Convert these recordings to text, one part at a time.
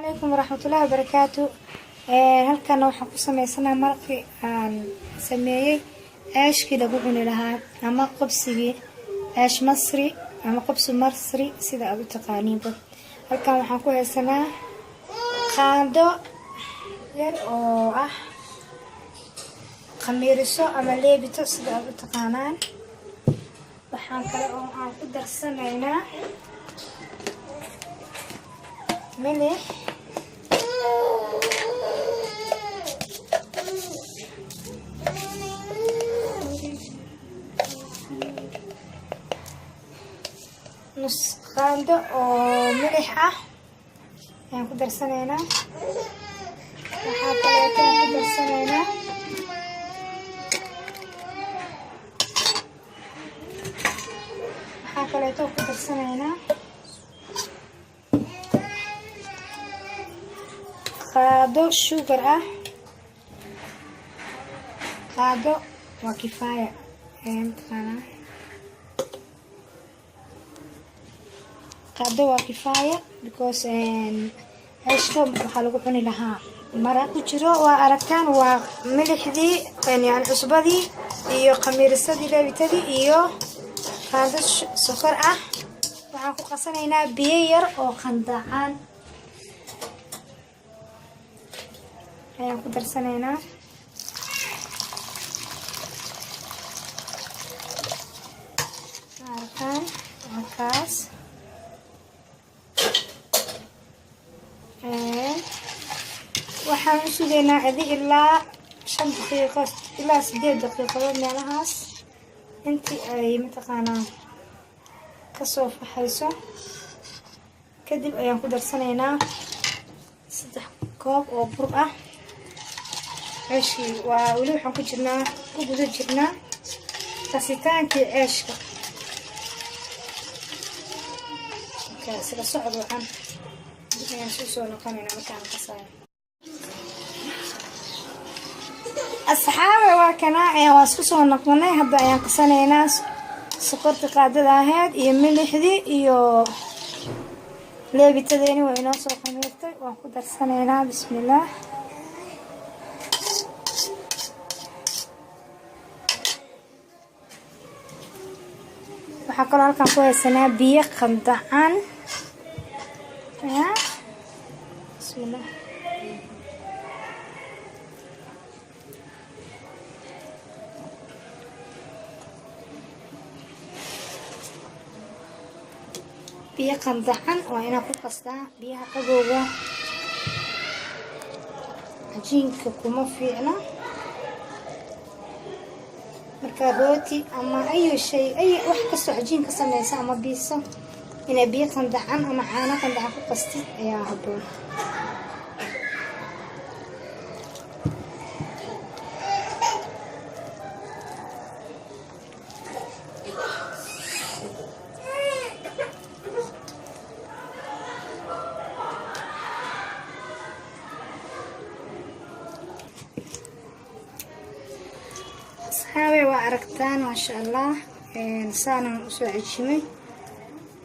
Calaykum waraxmatullaahi wabarakaatu. Halkana waxaan ku sameysanaa maraqii aan sameeyey, ceeshkii lagu cuni lahaa ama qobsigii, ceesh masri ama qobsi masri, sida aad u taqaaniinba. Halkan waxaan ku haysanaa qaando yar oo ah khamiiriso ama leebito, sida aad u taqaanaan. Waxaan kale oo aan ku darsanaynaa milix, nus qaando oo milix ah ayaan ku darsanaynaa. Waxaa kaleeto aan ku darsanaynaa waxaa kaleeto ku darsanaynaa qaado sugar ah. Qaado waa kifaaya, mataqaanaa, qaado waa kifaaya, because ceeshka waxaa lagu cuni lahaa maraq ku jiro. Waa aragtaan, waa milixdii, yani cusbadii iyo khamiirisadii, leebitadii iyo qaado sokor ah. Waxaan ku qasanaynaa biyo yar oo qandacaan ayaan ku darsanaynaa. Arkaan halkaas. Waxaan u sugaynaa adi ilaa 5 daqiiqo ilaa 8 daqiiqadood meelahaas, intii ay mataqaanaa kasoo faxayso. Kadib ayaan ku darsanaynaa 3 koob oo bur ah. Ceeshkii waa weli waxaan ku jirnaa, ku guda jirnaa qasitaankii ceeshka. Marka isla socod wacan ayaan suu soo noqonayna markaan qasayo. Asxaabe, waa kana, waa isku soo noqonay. Hadda ayaan qasanaynaa sokorta qaadada ahayd iyo milixdii iyo leebitadeeni. Waa inoo soo khamiirtay, waan ku darsanaynaa. Bismillaah. Waxaa kaloo halkan ku haysanaa biyo qandacan ya. Bismillaah. Biyo qandacan waa inaa ku qastaa. Biyaha qabowga cajiinka kuma fiicna. Marka rooti ama ayu shay, ay wax kastoo cajiin ka sameysa ama biiso, inay biyo qandacan ama caano qandacan ku qastid ayaa habboon. Asxaabe, waa aragtaan, maasha Allah, saanan usoo cejimay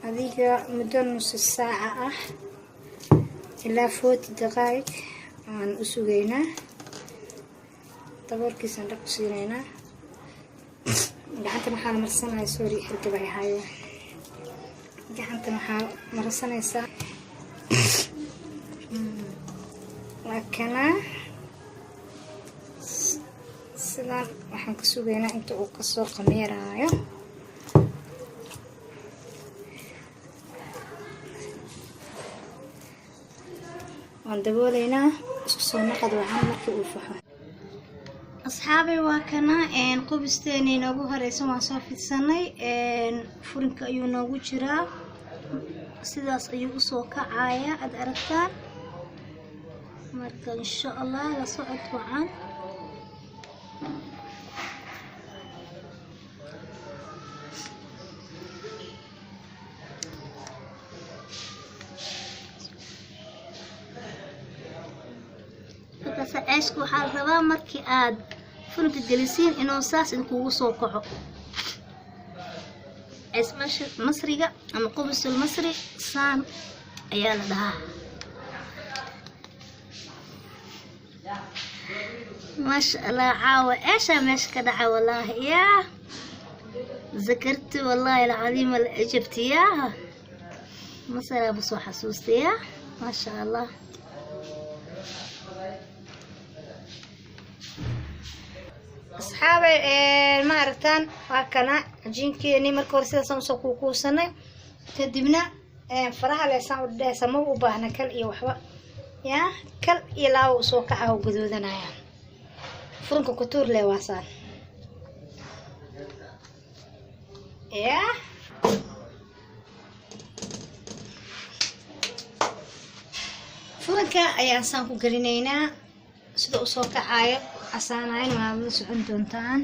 adiga muddo nusi saaca ah ilaa 40 daqaa'iq aan u sugaynaa. Daboolkiisaan dhab ku siinaynaa. Gacanta waxaa marsanaya, sorry, xirgaba ay ahaayo. Gacanta waxaa marsanaysaa. Waa kanaa. Sidaan waxaan ka sugaynaa inta uu kasoo khamiiraayo. Waan dabooleynaa. Isku soo naqad wacan markii uu faxo. Asxaabay, waa kana qubisteena inoogu horeysan. Waan soo fidsanay, furinka ayuu noogu jiraa. Sidaas ayuu usoo kacaya, aad aragtaan. Marka insha Allah la socod wacan. Markaas ceeshka waxaa la rabaa markii aad furinka gelisiin inuu saas idinkugu soo kaco. Ceesh masriga ama qubisul masri saan ayaa la dhahaa. Maasha Allah, caawa eeshaa meesha ka dhaca, wallaahi. Yaa zakarti, wallaahi alcadiim, alcajabti. Yaa Masaraa busoo xasuustay. Yaa maasha Allah. Asxaabay, ma aragtaan? Waa kana cajiinkeeni. Marka hore sidaasaan usoo kuukuusanay, kadibna faraha leesaan u dheheysa. Ma u baahna kal iyo waxba. Yaa kal iyo laaba usoo kaca oo gaduudanaya. Furunka ku tuur le waasaan. Yaa furanka ayaan saan ku gelinaynaa. Sida usoo kacaayo, casaanayn, waad la socon doontaan.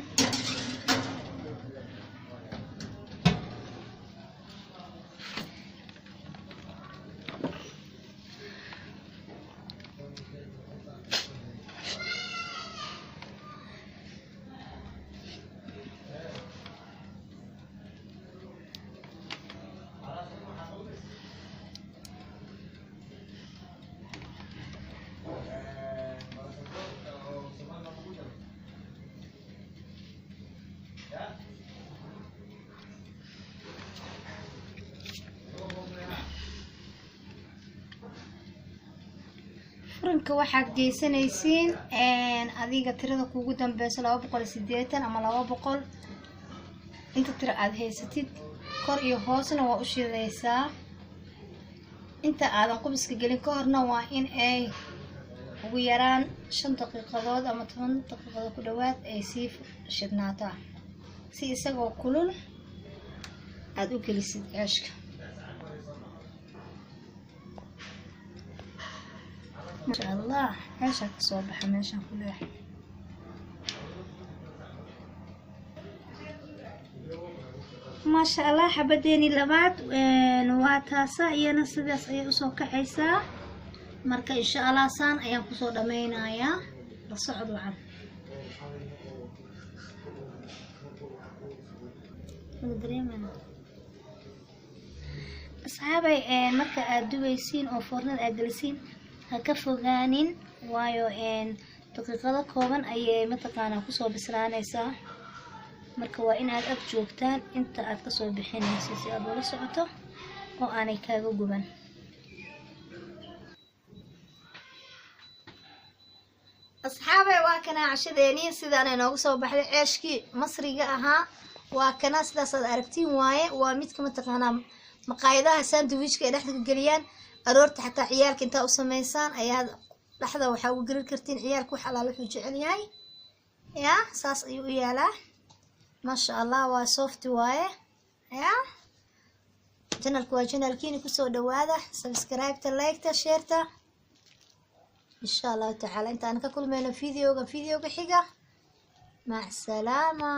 Furanka waxaad geysanaysiin adiga tirada kugu dambeyso, 280 ama 200, inta tiro aada haysatid. Kor iyo hoosna waa u shidaysaa. Inta aadan qubiska gelin ka horna waa in ay ugu yaraan 5 daqiiqadood ama 10 daqiiqadood ku dhawaad ay sii shidnaataa, si isagoo kulul aada u gelisid ceeshka. Maasha Allah, ceeshaa kasoo baxa meeshaan ku leeyahay. Maasha Allah, xabadeeni labaad waa taasa. Iyana sidaas ayay usoo kacaysaa. Marka insha Allah saan ayaan kusoo dhameynayaa. La socod wacan. Asxaabay, marka aad dubaysiin oo foornada aad gelisiin, ha ka fogaanin, waayo daqiiqado kooban ayay mataqaanaa kusoo bislaanaysaa. Marka waa inaad ag joogtaan inta aad kasoo bixinayso, si aad ula socoto oo aanay kaaga guban. Asxaabay, waa kana cashadeeni. Sidaana inoogu soo baxday ceeshkii Masriga ahaa. Waa kana, sidaas aad aragtiin waaye. Waa midka mataqaanaa maqaayadaha sandwichka ay dhexda ka geliyaan aroorta. Xataa ciyaalka intaa u samaysaan ayaad dhexda waxaa uga gelin kartiin ciyaalka wax alaal wuxuu jecel yahay. Ya saas ayuu u yaalaa. Maasha Allah, waa soft waaye. Ya channelka waa channelkiini, kusoo dhawaada. Subscribe-ta, like-ta, share-ta, insha Allahu tacaala. Intaan ka kulmayno videoga xiga, mac salaama.